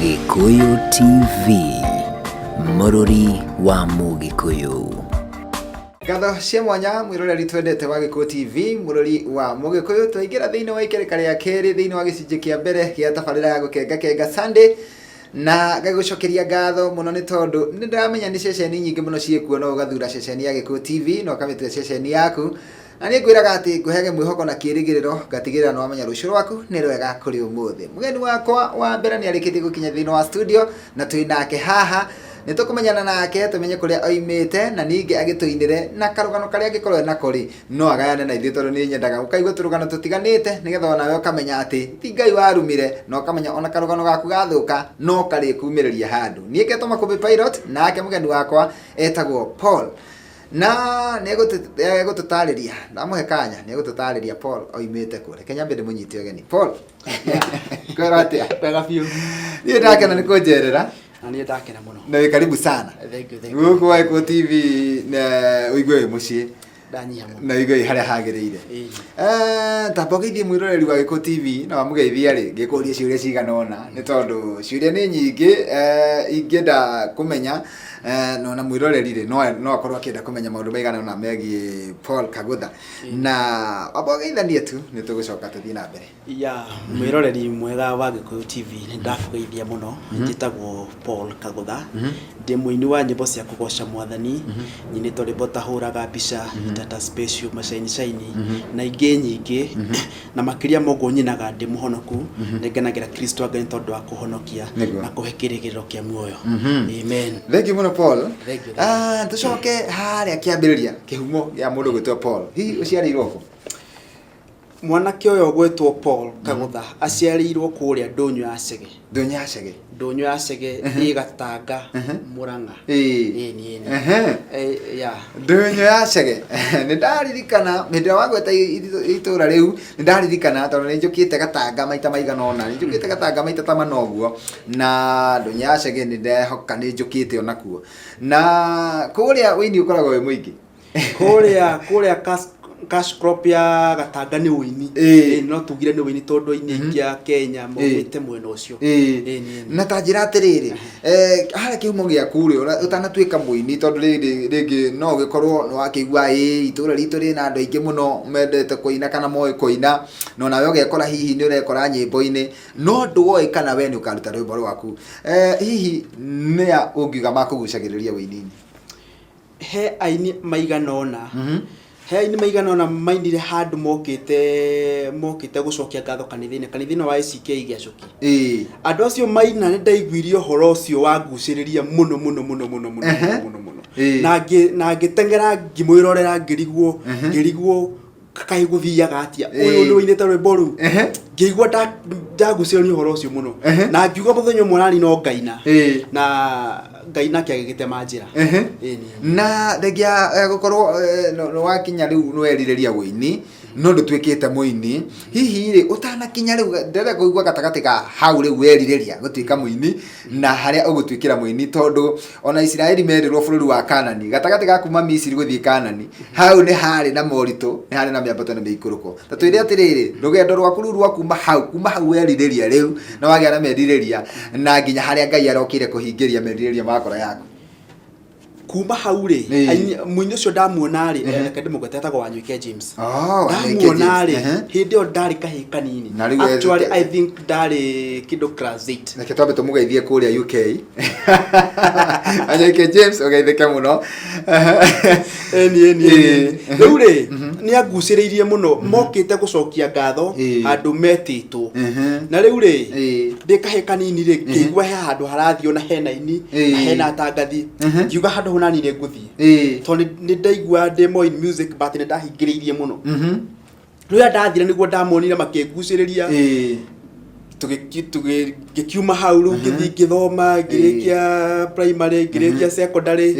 Gĩkũyũ TV, mũrũri wa Mũgĩkũyũ. Ngatho cia mwanya mwĩroreri twendete wa Gĩkũyũ TV, mũrori wa Mũgĩkũyũ. Twaingĩra thĩinĩ wa ikereka rĩa kerĩ thĩinĩ wa gĩcunjĩ kĩa mbere gĩa tabarĩra ya Gũkenga Kenga Sunday, na ngagũcokeria ngatho mũno nĩ tondũ nĩ ndĩramenya nĩ ceceni nyingĩ mũno ciĩkuo, no ũgathura ceceni ya Gĩkũyũ TV na ũkamĩtua ceceni yaku. Na niĩ ngwĩraga atĩ ngũheage mwĩhoko na kĩĩrĩgĩrĩro, ngatigĩrĩra nĩ wamenya rũciũ rwaku nĩ rwega kũrĩ ũmũthĩ. Mũgeni wakwa wa mbere nĩ arĩkĩtie gũkinya thĩinĩ wa studio na twĩ nake haha. Nĩ tũkũmenyana nake tũmenye kũrĩa oimĩte na ningĩ agĩtũinĩre na karũgano karĩa angĩkorwo enako rĩ, no agayane na ithuĩ tondũ niĩ nyendaga gũkaigua tũrũgano tũtiganĩte nĩgetha onawe ũkamenya atĩ ti Ngai warumire na ũkamenya ona karũgano gaku gathũka no karĩkumĩrĩria handũ. Niĩ ngetwo Makũmbĩ Pilot nake mũgeni wakwa etagwo Paul. Na nĩ egũtũtarĩria, ndamũhe kanya, nĩ egũtũtarĩria Paul oimĩte kũ. Reke nyambe ndĩmũnyite ũgeni. Paul, kwĩra atĩa? Wega biũ. Niĩ ndakena nĩ kũnjerera. Na niĩ ndakena mũno. Na wĩ karibu sana. Thank you, thank you. Gũkũ wa Gĩkũyũ TV na ũigue wĩ mũciĩ. Ndanyiha mũno. Na ũigue wĩ harĩa hagĩrĩire. Ĩĩ. Tamba ũgeithie mwĩroreri wa Gĩkũyũ TV na wamũgeithia rĩ, ngĩkũrie ciũria cigana ũna nĩ tondũ ciũria nĩ nyingĩ ingĩenda kũmenya. Na ona mwĩroreri rĩ, no akorwo akĩenda kũmenya maũndũ maigana ũna megiĩ Paul Kagũtha. Na wamba ũgeithanie tu, nĩ tũgũcoka tũthiĩ na mbere. Ya, mwĩroreri mwega wa Gĩkũyũ TV, nĩ ndakũgeithia mũno. Njĩtagwo Paul Kagũtha. Ndĩ mũini wa nyĩmbo cia kũgoca Mwathani. Nyinĩte rwĩmbo ta Hũraga Mbica, Tata Special, Mashaini Shaini, na ingĩ nyingĩ. Na makĩria ma ũguo nyinaga ndĩ mũhonoku, nĩ ngenagĩra Kristo wa Ngai nĩ tondũ wa kũhonokia na kũhe kĩrĩgĩrĩro kĩa muoyo. Amen. Thank you mũno Paul. Thank you, thank you. Tũcoke harĩa kĩambĩrĩria, kĩhumo gĩa mũndũ gwĩtwo Paul. Hihi ũciarĩirwo kũ? Mwanake ũyũ ũgwĩtwo Paul Kagũtha aciarĩirwo kũrĩa Ndũnyũ ya Chege. Ndũnyũ ya Chege. Ndũnyũ ya Chege ĩ Gatanga, Mũrang'a. Ĩni, ĩni. Ya. Ndũnyũ ya Chege. Nĩ ndaririkana hĩndĩ ĩrĩa wagweta itũra rĩu, nĩ ndaririkana tondũ nĩ njũkĩte Gatanga maita maigana ũna. Nĩ njũkĩte Gatanga maita ta mana ũguo. Na Ndũnyũ ya Chege nĩ ndehoka nĩ njũkĩte onakuo. Na kũrĩa ũini ũkoragwo wĩ mũingĩ. Kũrĩa cash crop ya Gatanga nĩ ũini. Ĩĩ, no tugire nĩ ũini tondũ aini aingĩ a Kenya maumĩte mwena ũcio. Ĩĩ, nĩ. Na ta njĩra atĩrĩrĩ, harĩa kĩhumo gĩaku rĩ, ũtanatuĩka mũini, tondũ rĩrĩ rĩngĩ no ũgĩkorwo nĩ wakĩigua ĩĩ itũra ritũ rĩna andũ aingĩ mũno mendete kũina kana moĩ kũina, na onawe ũgekora hihi nĩ ũrekora nyĩmbo-inĩ, no ndũoĩ kana we nĩ ũkaruta rwĩmbo rwaku. Hihi nĩa ũngiuga makũgucagĩrĩria ũini-inĩ? He aini maigana ũna, he aini maigana ũna mainire handũ mokĩte mokĩte gũcokia ngatho kanitha-inĩ, kanitha-inĩ wa ACK Gĩacũki. Andũ acio maina nĩ ndaiguire ũhoro ũcio wangucĩrĩria mũno mũno mũno mũno mũno mũno mũno mũno. Na ngĩ na ngĩteng'era ngĩmwĩrorera ngĩrigwo ngĩrigwo kaĩ gũthiaga atĩa ũyũ nĩ ũinĩte rwĩmbo rũu. Ngĩigua ndagucĩrĩrio nĩ ũhoro ũcio mũno na ngiuga mũthenya ũmwe nani no ngaina na ngaina kĩagĩgĩtema njĩra. Ĩĩ, nĩ. Na thengia ya gũkorwo nĩ wakinya rĩu nĩ werirĩria ũini no ndũtuĩkĩte mũini, hihi rĩ ũtanakinya rĩu ndĩrenda kũigua gatagatĩ ka hau rĩu werirĩria gũtuĩka mũini na harĩa ũgũtuĩkĩra mũini, tondũ ona Isiraeli merirwo bũrũri wa Kanani, gatagatĩ ga kuma Misiri gũthiĩ Kanani, hau nĩ harĩ na moritũ, nĩ harĩ na mĩambato na mĩikũrũko. Ta twĩre atĩrĩrĩ, rũgendo rwaku rũu rwa kuma hau, kuma hau werirĩria rĩu na wagĩa na merirĩria na nginya harĩa Ngai arokire kũhingĩria merirĩria ma ngoro yaku. Kuma hau rĩ, mũini ũcio ndamuona rĩ, reke ndĩmũgwete, etagwo Wanyoike James. Oh, Wanyoike Ndamuona James. rĩ, hĩndĩ ĩyo ndarĩ kahĩĩ kanini. Na rĩu Actually, I think ndarĩ kĩndũ class 8. Reke twambe tũmũgeithie kũrĩa UK. Wanyoike James, ũgeithĩke mũno. Ĩni, ĩni, ĩni. Rĩu rĩ, nĩ angucĩrĩirie mũno, mokĩte gũcokia ngatho handũ metĩtwo. Na rĩu rĩ, ndĩ kahĩĩ kanini rĩ, ngĩigua he handũ harathiĩ ona hena aini na hena atangathi, ngiuga handũ hau nani nĩ ngũthiĩ. Tondũ nĩ ndaigua ndĩ more in music but nĩ ndahingĩrĩirie mũno. Rĩrĩa ndathire nĩguo ndamonire makĩngucĩrĩria. Ngĩkiuma hau rĩu ngĩthiĩ ngĩthoma, ngĩrĩkia primary, ngĩrĩkia secondary,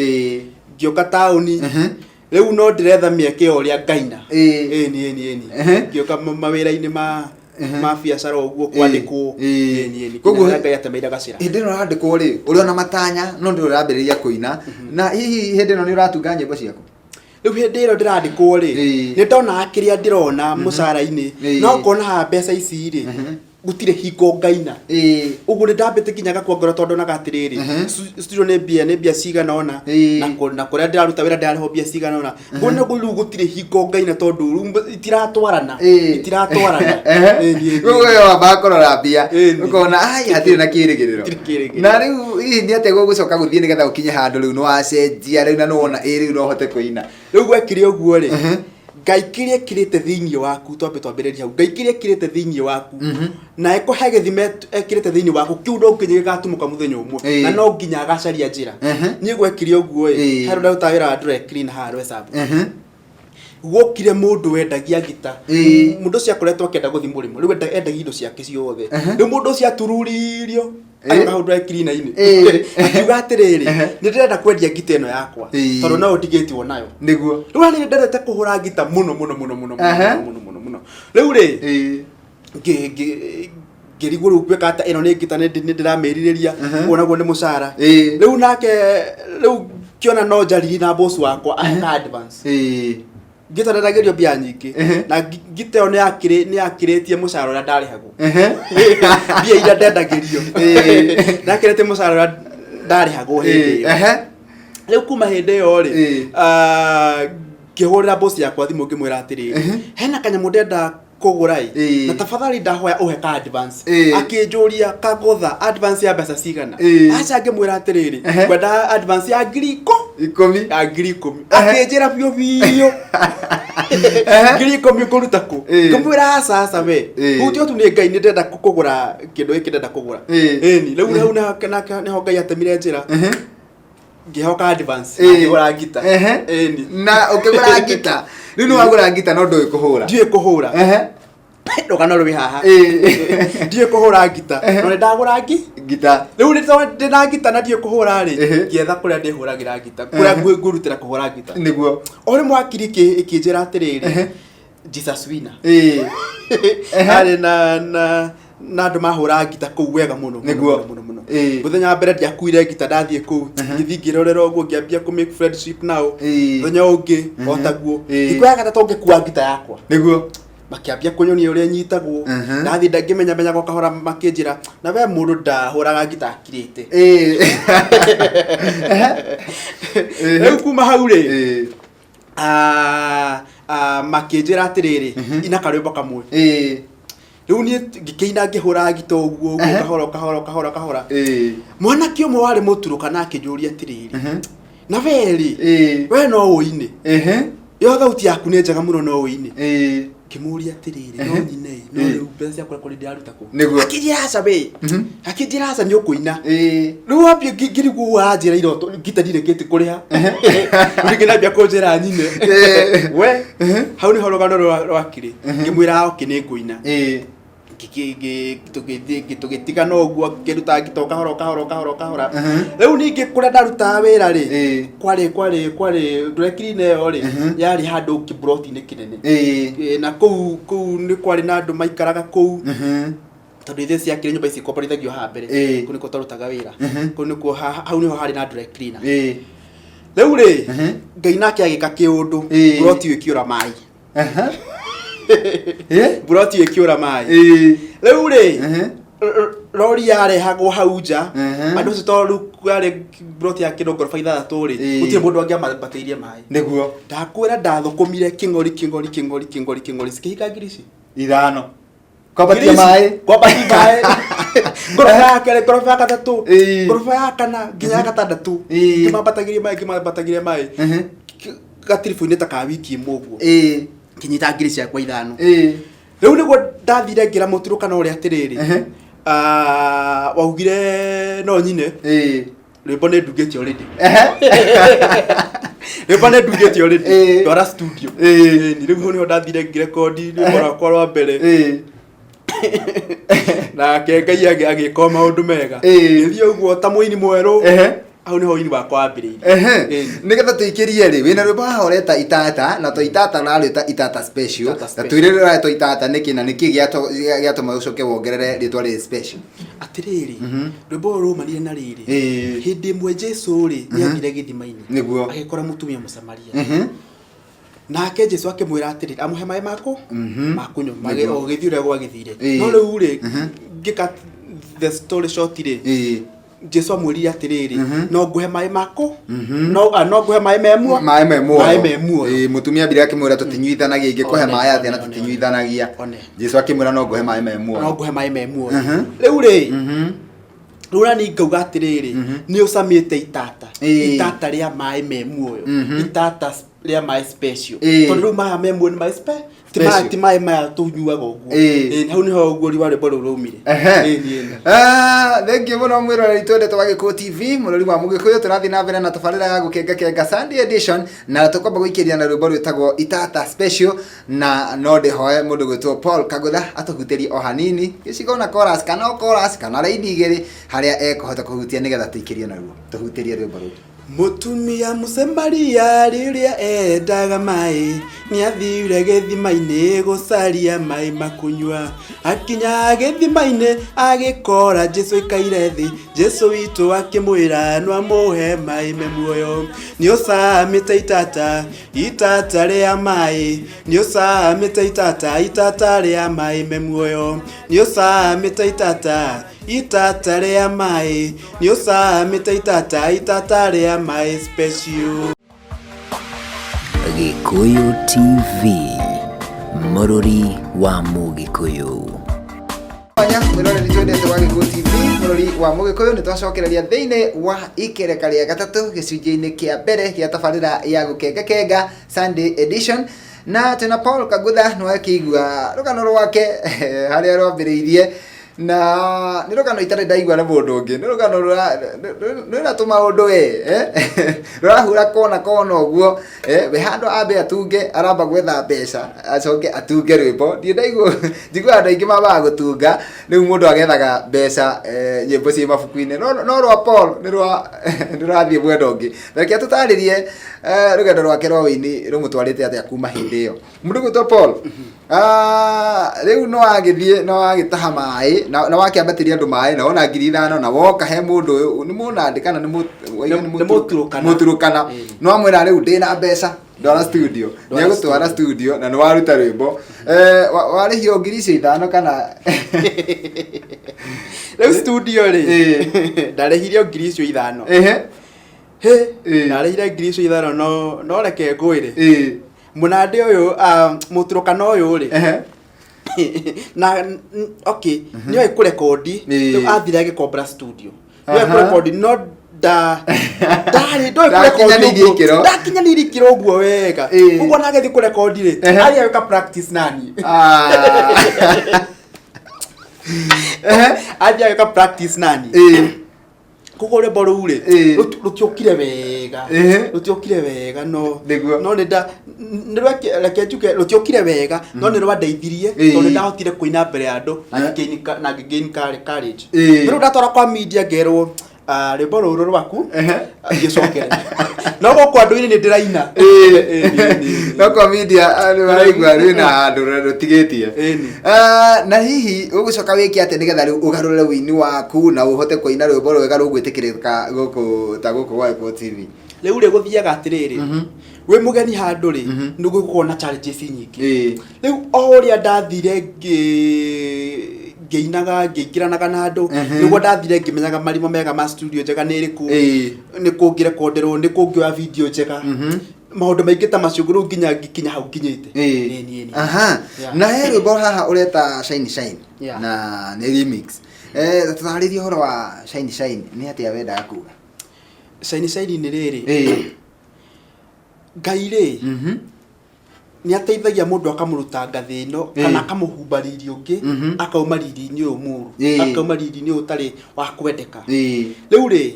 ngĩũka taũni. Rĩu no ndĩretha mĩeke ya ũrĩa ngaina. Ĩni, ĩni, ĩni. Ngĩũka mawĩra-inĩ ma biacara ũguo kwandĩkwo. Ĩni, ĩni. Koguo Nginya harĩa Ngai atemeire gacĩra. Hĩndĩ ĩno ũrandĩkwo rĩ, ũrĩ ona matanya no ndũrĩ ũrambĩrĩria kũina. Na hihi hĩndĩ ĩno nĩ ũratunga nyĩmbo ciaku? Rĩu hĩndĩ ĩyo ndĩrandĩkwo rĩ, nĩ ndonaga kĩrĩa ndĩrona mũcara-inĩ, no ngona haha mbeca ici rĩ, Gũtirĩ hingo ngaina. Ũguo nĩ ndambĩte nginya ngakua ngoro tondũ ndonaga atĩrĩrĩ, studio nĩ mbia cigana ũna, na kũrĩa ndĩraruta wĩra ndĩrarĩhwo mbia cigana ũna. Ngona rĩu gũtirĩ hingo ngaina tondũ rĩu itiratwarana. Itiratwarana. Ĩĩ, Rĩu we wambaga kũrora mbia, ũkona ai hatirĩ na kĩrĩgĩrĩro. Hatirĩ kĩrĩgĩrĩro. Na rĩu hihi nĩ atĩa gũgũcoka gũthiĩ nĩgetha ũkinye handũ rĩu nĩ wacenjia rĩu na nĩ wona ĩ rĩu no hote kũina? Rĩu gwekire ũguo rĩ, Ngai kĩrĩa ĩkĩrĩte thĩinĩ waku, twambe twambĩrĩrie hau, Ngai kĩrĩa ĩkĩrĩte thĩinĩ waku na ĩkũhe gĩthima ekĩrĩte thĩinĩ waku, kĩu no nginya gĩgatumũka mũthenya ũmwe, na no nginya agacaria njĩra. Niĩ gwekire ũguo ĩ, he ndarutaga wĩra wa dry clean haha Rwesabu. Gwokire mũndũ wendagia ngita. Mũndũ ũcio akoretwo akĩenda gũthiĩ mũrĩmo, rĩu endagia indo ciake ciothe. Rĩu mũndũ ũcio atururirio agĩũka hau dry cleaner-inĩ, akiuga atĩrĩrĩ, "Nĩ ndĩrenda kwendia ngita ĩno yakwa tondũ no ũndigĩtwo nayo." Rĩu niĩ ndendete kũhũra ngita mũno mũno mũno mũno mũno, mũno mũno mũno. Rĩu rĩ, ngĩrigwo rĩu ngwĩka atĩa, ĩno nĩ ngita, nĩ ndĩramĩrirĩria, ũguo naguo nĩ mũcara. Rĩu nake rĩu ngĩona no njariri na boss wakwa ahe ka advance. Ngita ndendagĩrio mbia nyingĩ, na ngita ĩyo nĩ yakĩrĩtie mũcara ũrĩa ndarĩhagwo. Mbia iria ndendagĩrio nĩ yakĩrĩtie mũcara ũrĩa ndarĩhagwo hĩndĩ ĩyo. Rĩu kuma hĩndĩ ĩyo rĩ, ngĩhũrĩra boss yakwa thimũ ngĩmwĩra atĩrĩrĩ, hena kanyamũ ndenda kũgũra ĩ, na tafadhali ndahoya ũhe ka advance. Akĩnjũria, "Kagotha, advance ya mbeca cigana?" Aca, ngĩmwĩra atĩrĩrĩ, ngwenda advance ya ngiri 10. Ya 10,000. Akĩnjĩra biũ biũ, "10,000 ũkũruta kũ?" Ngĩmwĩra, "Aca, aca, we, hutio tu nĩ Ngai, nĩ ndĩrenda kũgũra kĩndũ gĩkĩ ndĩrenda kũgũra." Ĩni rĩu hau nake nĩho Ngai atemire njĩra, ngĩhoka advance na ngĩgũra ngita. Ĩni. Na ũkĩgũra ngita, rĩu nĩ wagũra ngita no ndũĩ kũhũra. Ndiũĩ kũhũra. Rũgano rwĩ haha. Ndiũĩ kũhũra ngita, no nĩ ndagũra ngita. Rĩu nĩ tondũ ndĩna ngita na ndiũĩ kũhũra rĩ, ngĩetha kũrĩa ndĩhũragĩra ngita, kũrĩa ngwĩrutĩra kũhũra ngita. O rĩmwe hakiri ĩkĩnjĩra atĩrĩrĩ, Jesus Winner arĩ na andũ mahũraga ngita kũu wega mũno mũno, mũno mũno mũno. Mũthenya wa mbere ndiakuire ngita, ndathiĩ kũu ngĩthiĩ ngĩrorera ũguo, ngĩambia kũ make friendship nao. Mũthenya ũngĩ o taguo. Thikũ ya gatatũ ngĩkua ngita yakwa, makĩambia kũnyonia ũrĩa nyitagwo. Ndathiĩ ngĩmenya menyaga o kahora, makĩnjĩra, "Na we mũndũ ndahũraga ngita akirĩte." Rĩu kuma hau rĩ, makĩnjĩra atĩrĩrĩ, "Ina karwĩmbo kamwe." Rĩu niĩ ngĩkĩina, ngĩhũra ngita ũguo ũguo, kahora o kahora o kahora kahora. Mwanake ũmwe warĩ mũturũkana akĩnjũria atĩrĩrĩ, "Na we rĩ, we no ũine? Yo thauti yaku nĩ njega mũno, no ũine?" Ngĩmũria atĩrĩrĩ, "No nyine ĩ, no rĩu mbeca cia kũrekodi ndĩraruta kũ?" Akĩnjĩra, "Aca we," akĩnjĩra, "aca, nĩ ũkũina." Rĩu wambie ngĩrigwo ũguo aranjĩra iroto, ngita ndirĩkĩtie kũrĩha, rĩu rĩngĩ nambia kũnjĩra nyine. We hau nĩho rũgano rwakirĩ. Ngĩmwĩra, "Okay, nĩ ngũina." Tũgĩtigana ũguo, ngĩruta ngita o kahora o kahora o kahora o kahora. Rĩu ningĩ kũrĩa ndarutaga wĩra rĩ, kwarĩ ndũrekirine ĩyo rĩ, yarĩ handũ kĩburoti-inĩ kĩnene. Na kũu nĩ kwarĩ na andũ maikaraga kũu, tondũ ithuĩ ciakĩrĩ nyũmba ici ikomborithagio haha mbere. Kũu nĩkuo twarutaga wĩra. Kũu nĩkuo hau nĩho harĩ na dry cleaner. Rĩu rĩ, Ngai nake agĩka kĩũndũ, buroti ĩyo ĩkĩũra maĩ. Buroti ĩyo ĩkĩũra maĩ. Rĩu rĩ, rori yarehagwo hau nja, andũ acio, tondũ rĩu yarĩ buroti ya kĩndũ ngoroba 6 rĩ, gũtirĩ mũndũ angĩambatĩirie maĩ. Ndakwĩra ndathũkũmire kĩng'ori kĩng'ori kĩng'ori kĩng'ori kĩng'ori, cikĩhinga ngiri ici 5 kwambatia maĩ. Kwambatia maĩ, ngoroba ya kerĩ, ngoroba ya gatatũ, ngoroba ya kana nginya ya gatandatũ. Ngĩmambatagĩria maĩ, ngĩmambatagĩria maĩ gatiribũ-inĩ ta ka wiki ĩmwe ũguo, ngĩnyita ngiri ciakwa 5. Rĩu nĩguo ndathire ngĩra mũturũkana ũrĩa atĩrĩrĩ, "Waugire no nyine rwĩmbo, nĩ ndungĩte already, rwĩmbo nĩ ndungĩte already, ndwara studio." Ĩni, rĩu hau nĩho ndathire ngĩrekondi rwĩmbo rwakwa rwa mbere, nake Ngai agĩka o maũndũ mega. Ngĩthiĩ ũguo ta mũini mwerũ. Hau nĩho ũini wakwa wambĩrĩirie. Nĩgetha tũikĩrie rĩ, wĩna rwĩmbo haha ũreta Itata, na to Itata ũrarwĩta Itata Special. Itata Na Special. twĩre rũretwo Itata nĩkĩ, na nĩkĩ gĩatũma ũcoke wongerere rĩtwa rĩrĩ special? Atĩrĩrĩ, rwĩmbo rũrũ rumanire na rĩrĩ, hĩndĩ ĩmwe Jesu rĩ, nĩ athire gĩthima-inĩ, agĩkora mũtumia Mũsamaria. Nake Jesu akĩmwĩra atĩrĩrĩ, amũhe maĩ maku makũnyua. Nĩguo. Ũgĩthiĩ ũrĩa gwagĩthire. No rĩu rĩ, ngĩka the story short rĩ, Jesu amwĩrire atĩrĩrĩ, no ngũhe maĩ maku, no ngũhe maĩ me muoyo. Maĩ me muoyo. Maĩ me muoyo. Ĩĩ, mũtumia ambire akĩmwĩra tũtinyuithanagia, ingĩkũhe One, maĩ atĩa na one, one, tũtinyuithanagia. One. Jesu akĩmwĩra no ngũhe maĩ me No muoyo. ngũhe maĩ me muoyo. Rĩu rĩ, rĩu nani ngauga atĩrĩrĩ, nĩ ũcamĩte itata, itata rĩa maĩ me muoyo, itata rĩa maĩ special, tondũ rĩu maya me muoyo nĩ maĩ ti Special. ti maĩ maya tũnyuaga ũguo. Ĩĩ, hau nĩho ũguo wa rwĩmbo rũu raumire. Ĩĩ, niĩ. Ah, thengiũ mũno mwĩroreri twendete wa Gĩkũyũ TV, mũrori wa Mũgĩkũyũ. Tũrathiĩ na mbere na tabarĩra ya Gũkenga Kenga Sunday Edition, na tũkwamba gũikĩria na rwĩmbo rwĩtagwo Itata Special, na no ndĩhoe mũndũ gwĩtwo Paul Kagũtha atũhutĩrie o hanini gĩcigo na chorus, kana o chorus kana raini igĩrĩ harĩa ekũhota kũhutia, nĩgetha tũikĩrie naruo, tũhutĩrie rwĩmbo rũu. Mũtumia Mũsamaria rĩrĩa endaga maĩ, nĩathire gĩthima-inĩ gũcaria maĩ makũnyua. Akinya gĩthima-inĩ agĩkora Jesu aikaire thĩ. Jesu witũ akĩmwĩra no amũhe maĩ me muoyo. Nĩũcamĩte itata, itata rĩa maĩ, nĩũcamĩte itata, itata rĩa maĩ me muoyo. Nĩũcamĩte itata, itata rĩa maĩ, nĩũcamĩte itata, itata rĩa maĩ special. Gĩkũyũ TV, mũrũri wa Mũgĩkũyũ. Mwanya mwĩroreri twendete wa Gĩkũyũ TV, mũrori wa Mũgĩkũyũ, nĩ twacokereria thĩinĩ wa ikereka rĩa gatatũ gĩcunjĩ-inĩ kĩa mbere gĩa tabarĩra ya Gũkenga Kenga Sunday Edition, na twĩna Paul Kagutha. Nĩ wakĩigua rũgano rwake harĩa rwambĩrĩirie, na nĩ rũgano itarĩ ndaigua nĩ mũndũ ũngĩ. Nĩ rũgano rwĩna tũmaũndũ we rũrahura kona kona ũguo. We handũ ambe atunge, aramba gwetha mbeca acoke atunge rwĩmbo. Ndirĩ ndaigua, njiguaga andũ aingĩ mambaga gũtunga, rĩu mũndũ agethaga mbeca, nyĩmbo ciĩ mabuku-inĩ, no rwa Paul nĩ rwa nĩ rũrathiĩ mwena ũngĩ. Reke tũtarĩrie rũgendo rwake rwa ũini rũmũtwarĩte atĩa kuma hĩndĩ ĩyo. Mũndũ gwĩtwo Paul, rĩu no agĩthiĩ no agĩtaha maĩ na wakĩambatĩria andũ maĩ na wona 5,000, na woka he mũndũ ũyũ nĩ mũnandĩ kana nĩ waiga nĩ Nĩ Mũturũkana. Mũturũkana. No amwĩra rĩu ndĩna mbeca, ndwara studio. Ndwara. Nĩ agũtwara studio na nĩ waruta rwĩmbo. Warĩhio ngiri icio ithano kana? Rĩu studio rĩ, ndarĩhirio 5,000. Hĩ, ndarĩhire 5,000, no reke ngwĩre, mũnandĩ ũyũ, Mũturũkana ũyũ rĩ, na okay, nĩoĩ kũrekondi. Rĩu athire agĩkombora studio, nĩoĩ kũrekondi, no ndarĩ ndoĩ kũrekondi. Ndakinyanĩirie Ũguo. ikĩro. Ndakinyanĩirie ikĩro ũguo wega. Ũguo nagĩthiĩ kũrekondi rĩ, athiĩ agĩka practice nani. Athiĩ agĩka practice nani. Koguo rwĩmbo rũu rĩ, rũtiokire wega. Rũtiokire wega, no no nĩ nda nĩ reke njuge rũtiokire wega, no nĩ rwandeithirie, tondũ nĩ ndahotire kũina mbere ya andũ na ngĩ-gain courage. Rĩu ndatwara kwa media ngerwo, "Ah, rwĩmbo rũrũ rwaku ngĩcokere," no gũkũ andũ-inĩ nĩ ndĩraina. Ĩĩ, No kwa media nĩ maraigua rwĩna handũ rũtigĩtie. Ĩĩ. Ah, na hihi ũgũcoka wĩke atĩa nĩgetha rĩu ũgarũre ũini waku na ũhote kũina rwĩmbo rwega rũgwĩtĩkĩrĩka gũkũ ta gũkũ gwa Gĩkũyũ TV? Rĩu rĩ, gũthiaga atĩrĩrĩ, wĩ mũgeni handũ rĩ, nĩ gũkorwo na challenges nyingĩ. Rĩu o ũrĩa ndathire ngĩinaga, ngĩingĩranaga na andũ, nĩguo ndathire ngĩmenyaga marima mega ma studio njega nĩ ĩrĩkũ, nĩ kũngĩrekonderwo, nĩ kũngĩoya video njega, maũndũ maingĩ ta macio, rĩu nginya ngĩkinya hau nginyĩte. Ĩĩ, niĩ. Na he rwĩmbo haha ũreta Shine Shine, na nĩ remix. Tũtarĩrie ũhoro wa Shine Shine, nĩ atĩa wendaga kuga? Shine Shine nĩ rĩrĩ, Ngai rĩ, nĩ ateithagia mũndũ akamũruta ngathĩ ĩno, kana akamũhumba riri ũngĩ, akauma riri-inĩ ũyũ mũru, akauma riri-inĩ ũyũ ũtarĩ wa kwendeka. Rĩu rĩ,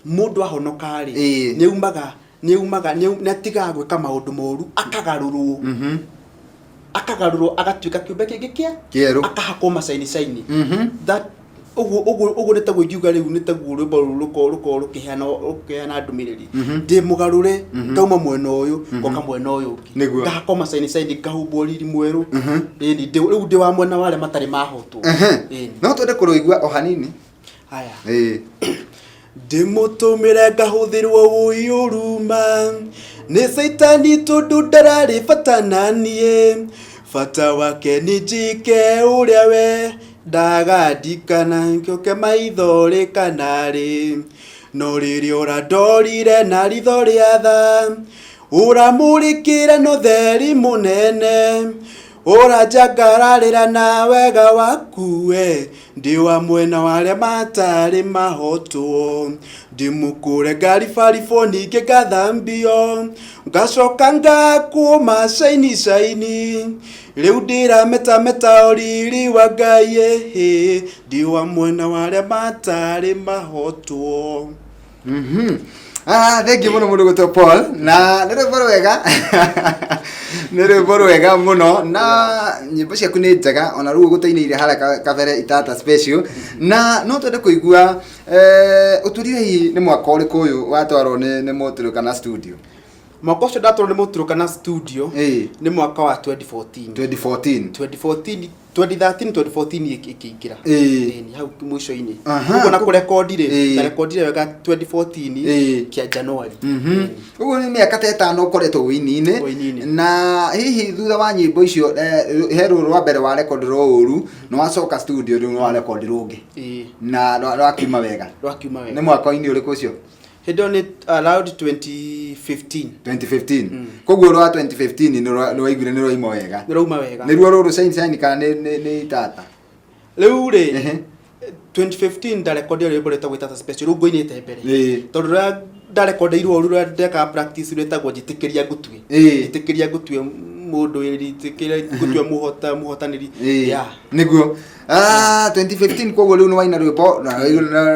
mũndũ ahonoka rĩ, nĩ aumaga nĩ atigaga gwĩka maũndũ moru, akagarũrwo, akagarũrwo agatuĩka kĩũmbe kĩngĩ kĩa Kĩerũ. Akahakwo macaini caini. That ũguo nĩ taguo ingiuga. Rĩu nĩ taguo rwĩmbo rũu rũkorwo rũkĩheana ndũmĩrĩri, ndĩ mũgarũre, ngauma mwena ũyũ ngoka mwena ũyũ ũngĩ. Ngahakwo macaini caini, ngahumbwo riri mwerũ. Ĩni, rĩu ndĩ wa mwena wa arĩa matarĩ mahotwo. Ĩni. No twende kũrũigua o hanini. Haya. Ndĩmũtũmĩre ngahũthĩrwo ũyũruma nĩ caitani tondũ ndararĩ bata na niĩ bata wake nĩ njĩke ũrĩa we ndagandikana ngĩũke maitho rĩ kana rĩ no rĩrĩa ũrandorire na ritho rĩa tha ũramũrĩkĩra na ũtheri mũnene ũranjangararĩra na wega waku we ndĩ wa mwena wa arĩa matarĩ mahotwo ndĩmũkũre ngaribaribwo ningĩ ngathambio ngacoka ngakũma caini caini rĩu ndĩrametameta ũriri wa Ngai ĩhĩ ndĩ wa mwena wa arĩa matarĩ mahotwo. Ah, thank you muno mundu gwitwo Paul na nĩ rwĩmbo rwega, nĩ rwĩmbo rwega mũno na nyĩmbo ciaku nĩ njega ona rĩu ũgũtũinĩire harĩa kabere itata special na no twende kũigua ũtwĩrire hihi nĩ mwaka ũrĩkũ ũyũ watwarwo nĩ Mũtũrũkana studio? Mwaka ũcio ndatwarwo nĩ Mũtũrũkana studio nĩ mwaka wa 2014. 2014. 2014, 2013, 2014 ĩkĩingĩra. Ĩni, hau mũico-inĩ. Ũguo na kũrekondi rĩ, ndarekondire wega 2014 kĩa January. Ũguo nĩ mĩaka ta 5 ũkoretwo ũini-inĩ. Ũini-inĩ. Na hihi thutha wa nyĩmbo icio, he rũrũ rwa mbere warekondirwo ũru, nĩ wacoka studio rĩu nĩ warekondi rũngĩ. Na rwakiuma wega. Rwakiuma wega. Nĩ mwaka-inĩ ũrĩkũ ũcio? Hĩndĩ ĩyo nĩ around 2015. 2015. Koguo rwa 2015 nĩ waiguire nĩ rwaima wega. Nĩ rwauma wega. Nĩruo rũrũ Shine Shine kana nĩ itata? Rĩu rĩ, 2015 ndarekondire rwĩmbo rwĩtagwo Itata Special, rũu ngũinĩte mbere. Tondũ rũrĩa ndarekondeirwo rũu rũrĩa ndekaga practice rwĩtagwo Njĩtĩkĩria Ngũtue. Njĩtĩkĩria ngũtue mũndũ, njĩtĩkĩria ngũtue mũhotanĩri. Yeah. Nĩguo. 2015 koguo rĩu nĩ waina rwĩmbo na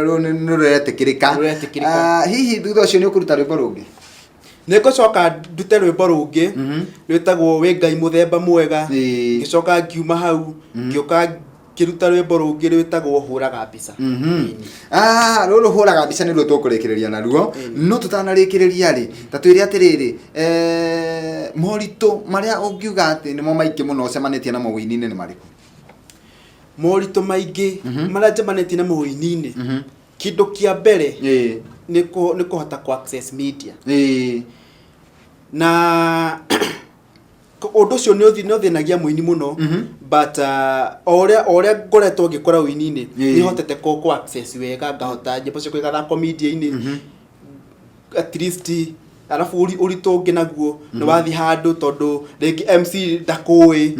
rũu nĩ rũretĩkĩrĩka. Rũretĩkĩrĩka. Hihi thutha ũcio nĩ ũkũruta rwĩmbo rũngĩ? Nĩ ngũcoka ndute rwĩmbo rũngĩ rwĩtagwo Wĩ Ngai Mũthemba Mwega. Ngĩcoka ngiuma hau ngĩũka ngĩruta rwĩmbo rũngĩ rwĩtagwo Hũraga Mbica. Rũrũ Hũraga Mbica nĩruo tũkũrĩkĩrĩria naruo. No tũtanarĩkĩrĩria rĩ, ta twĩre atĩrĩrĩ, moritũ marĩa ũngiuga atĩ nĩmo maingĩ mũno ũcemanĩtie namo ũini-inĩ nĩ marĩkũ? Moritũ maingĩ marĩa njemanĩtie namo ũini-inĩ, kĩndũ kĩa mbere nĩ kũhota kũ access media. Na ũndũ ũcio nĩ ũthĩnagia mũini mũno, but o ũrĩa ngoretwo ngĩkũra ũini-inĩ, nĩ hotete kũ access wega, ngahota nyĩmbo ciakwa igathakwo media-inĩ. At least arabu ũritũ ũngĩ naguo nĩ wathiĩ handũ tondũ rĩngĩ MC ndakũĩ,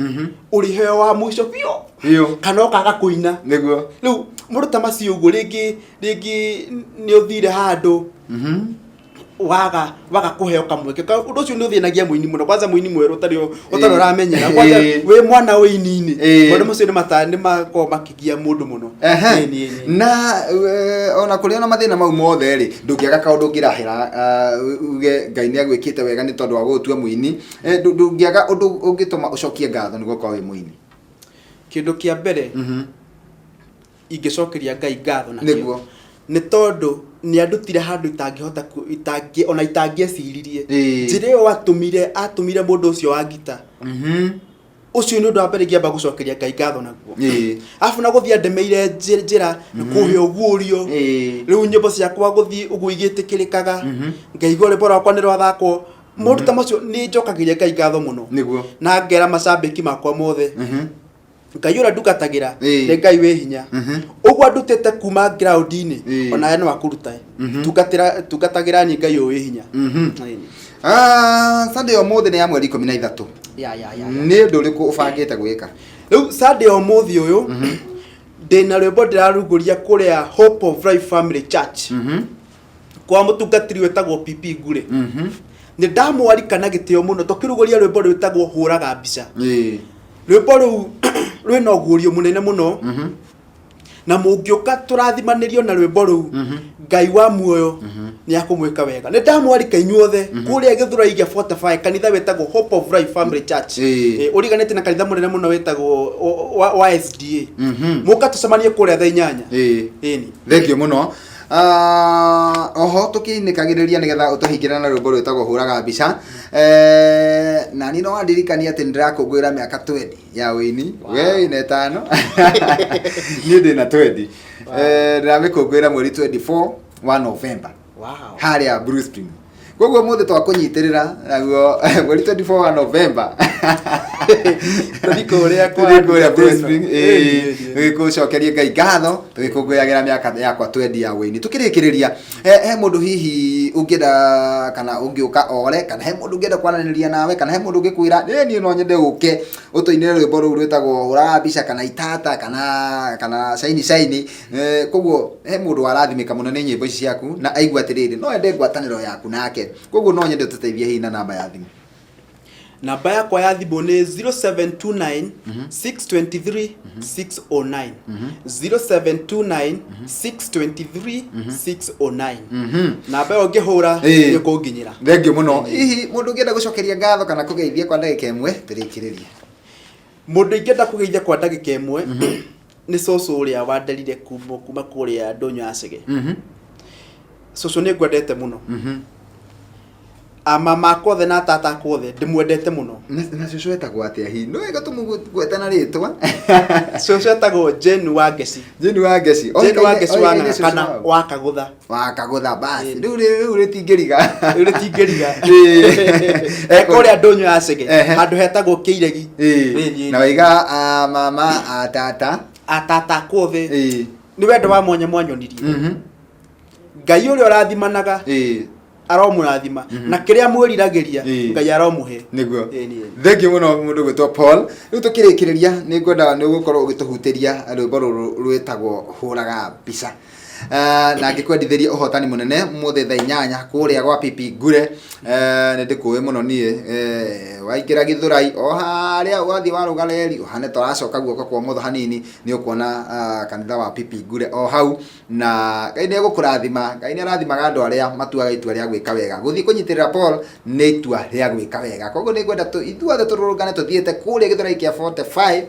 ũrĩheo wa mũico biũ kana ũkaga kũina. Rĩu mũndũ ta macio ũguo rĩngĩ nĩ ũthire handũ waga kũheo kamweke. Ũndũ ũcio nĩ ũthĩnagia mũini mũno, kwanza mũini mwerũ ũtarĩ ũramenyera, kwanza wĩ mwana ũini-inĩ. Maũndũ macio nĩ makoragwo makĩgia mũndũ mũno. Na ona kũrĩ ona mathĩna mau mothe rĩ, ndũngĩaga kaũndũ ũngĩrahĩra, uge Ngai nĩ agwĩkĩte wega nĩ tondũ wa gũgũtua mũini. Ndũngĩaga ũndũ ũngĩtũma ũcokie ngatho nĩ gũkorwo wĩ mũini. Kĩndũ kĩa mbere ingĩcokeria Ngai ngatho nakĩo nĩ tondũ nĩ andutire handũ itangĩhota ona itangĩeciririe. Njĩra ĩyo atũmire mũndũ ũcio wa ngita. Ũcio nĩ ũndũ wa mbere ingĩamba gũcokeria Ngai ngatho naguo. Arabu na gũthiĩ andemeire njĩra kũhe ũguũrio. Rĩu nyĩmbo ciakwa gũthiĩ ũguo igĩtĩkĩrĩkaga. Ngaigua rwĩmbo rwakwa nĩ rwathakwo. Maũndũ ta macio nĩ njokagĩria Ngai ngatho mũno. Na ngera macambĩki makwa mothe. Ngai ũrĩa ndungatagĩra nĩ Ngai wĩ hinya. Ũguo andutĩte kuma ground-inĩ, ona we no akũrutae. Tungatagĩra niĩ Ngai ũyũ wĩ hinya. Sunday ũmũthĩ nĩ ya mweri 13. Ya, ya, ya, ya. Nĩ ũndũ ũrĩkũ ũbangĩte gwĩka? Rĩu Sunday ũmũthĩ ũyũ, ndĩna rwĩmbo ndĩrarugũria kũrĩa Hope of Life Family Church. Kwa mũtungatĩri wĩtagwo PP Ngure. Nĩ ndamwarika na gĩtĩo mũno tũkĩrugũria rwĩmbo rwĩtagwo Hũraga Mbica. Rwĩmbo rũu rwĩna ũguũrio mũnene mũno. Na mũngĩũka tũrathimanĩrio na rwĩmbo rũu, Ngai wa muoyo nĩ akũmwĩka wega. Nĩ ndamwarika inyuothe kũrĩa Gĩthũrai gĩa 45, kanitha wĩtagwo Hope of Life Family Church. Ũriganĩte na kanitha mũnene mũno wĩtagwo wa SDA. Mũka tũcemanie kũrĩa thaa 8. Ĩni. Thank you mũno. Oho tũkĩinĩkagĩrĩria nĩgetha ũtũhingĩre na rwĩmbo rwĩtagwo Hũraga Mbica. Na niĩ no wandirikania atĩ nĩndĩrakũngũĩra mĩaka 20 ya ũini. We wĩna 5. Niĩ ndĩna 20. Ndĩramĩkũngũĩra mweri 24 wa November. Wow. Harĩa Blue Spring. Koguo mũthĩ twakũnyitĩrĩra naguo mweri 24 wa November. Tũthiĩ kũrĩa kwa Tũthiĩ kũrĩa Blue Ĩĩ, Spring, ĩĩ, ĩĩ, tũgĩkũcokerie Ngai ngatho tũgĩkũngũyagĩra mĩaka yakwa twendi ya wĩini. Tũkĩrĩkĩrĩria, he mũndũ hihi ũngĩenda kana ũngĩũka ore, kana he mũndũ ũngĩenda kwaranĩria nawe, kana he mũndũ ũngĩkwĩra ĩ niĩ no nyende ũke ũtũinĩre rwĩmbo rũu rwĩtagwo hũraga mbica kana itata kana caini caini. Koguo he mũndũ warathimĩka mũno nĩ nyĩmbo ici ciaku na aigua atĩrĩrĩ no ende ngwatanĩro yaku nake, koguo no nyende ũtũteithie hihi na namba ya thimũ. Namba yakwa ya thimũ nĩ 0729 623 609, 0729 623 609. Namba ĩyo ũngĩhũra nĩ ũkũnginyĩra. Thengiũ mũno. Hihi mũndũ ũngĩenda gũcokeria ngatho kana kũgeithia kwa ndagĩka ĩmwe tũrĩkĩrĩrie. Mũndũ ingĩenda kũgeithia kwa ndagĩka ĩmwe nĩ cũcũ ũrĩa wanderire kuma kũrĩa ndũnyũ ya Chege. Cũcũ, nĩ ngwendete mũno. Amama akwa othe na tata akwa othe, ndĩmwendete mũno. Na cũcũ etagwo atĩa hihi? No wega tũmũgwete na rĩtwa. Cũcũ etagwo Jane wa Ngeci. Jane wa Ngeci. Jane wa Ngeci wa Oĩkaine Ng'ang'a cũcũ kana wao. wa Kagũtha. Wa Kagũtha, basi. Rĩu rĩtingĩriga. Rĩu rĩtingĩriga. Ĩĩ. Kũrĩa ndũnyũ ya Chege, Handũ hetagwo Kĩiregi. Ĩĩ. Na waiga a mama, a tata. Atata akwa othe. Nĩ wendo wa mwanya mwanyonirie. Ngai ũrĩa ũrathimanaga aromũrathima, na kĩrĩa mwĩriragĩria Ngai aromũhe. Nĩguo. Ĩĩ, nĩ. Thengiũ mũno mũndũ gwĩtwo Paul. Rĩu tũkĩrĩkĩrĩria nĩ ngwenda nĩ ũgũkorwo ũgĩtũhutĩria rwĩmbo rũrũ rwĩtagwo hũraga mbica. Na ngĩkwendithĩria ũhotani mũnene mũthĩ thaa 8 kũrĩa gwa Pipi Ngure. Nĩ ndĩkũĩ mũno niĩ. Waingĩra Gĩthũrai o harĩa wathiĩ warũga reri ũhane ta ũracoka guoko kwa ũmotho hanini, nĩ ũkuona kanitha wa Pipi Ngure o hau, na Ngai nĩ egũkũrathima. Ngai nĩ arathimaga andũ arĩa matuaga itua rĩa gwĩka wega. Gũthiĩ kũnyitĩrĩra Paul nĩ itua rĩa gwĩka wega. Koguo nĩ ngwenda ithuothe tũrũrũngane tũthiĩte kũrĩa Gĩthũrai kĩa 45,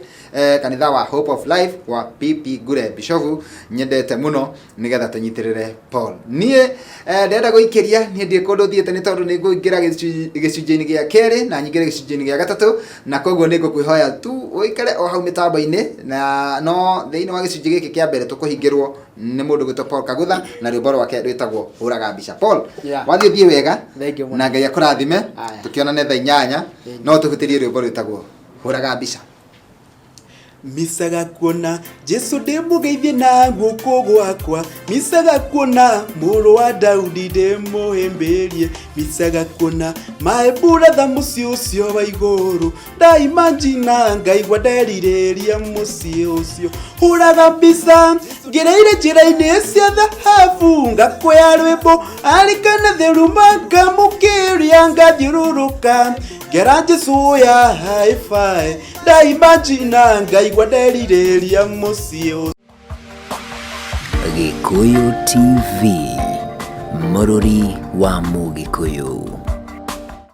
kanitha wa Hope of Life wa PP Ngure Bishofu nyendete mũno, nĩgetha tũnyitĩrĩre Paul. Niĩ ndĩrenda gũikĩria, niĩ ndirĩ kũndũ thiĩte nĩ tondũ nĩ ngũingĩra gĩcunjĩ-inĩ gĩa kerĩ na nyingĩre gĩcunjĩ-inĩ gĩa gatatũ, na koguo nĩ ngũkwĩhoya tu ũikare o hau mĩtambo-inĩ, na no thĩinĩ wa gĩcunjĩ gĩkĩ kĩa mbere tũkũhingĩrwo nĩ mũndũ gwĩtwo Paul Kagutha na rwĩmbo rwake rwĩtagwo hũraga mbica. Paul, wathiĩ thiĩ wega. Thank you mũno. Na Ngai akũrathime. Aya. Tũkĩonane thaa 8. No tũhutĩrie rwĩmbo rwĩtagwo hũraga mbica. Micaga kuona Jesu ndĩmũgeithie na guoko gwakwa, micaga kuona mũrũ wa Daudi ndĩmũhĩmbĩrie, micaga kuona maĩ buratha mũciĩ ũcio wa igũrũ, ndaimanjina ngaigua nderirĩria mũciĩ ũcio. Hũraga mbica ngereire njĩra-inĩ cia thahabu, ngakwea rwĩmbo arikana theruma, ngamũkĩria ngathiũrũrũka ngera Jesu ya hi-fi, ndaimanjina ngaigua nderirĩria mũciĩ ũcio. Gĩkũyũ TV, mũrũri wa Mũgĩkũyũ.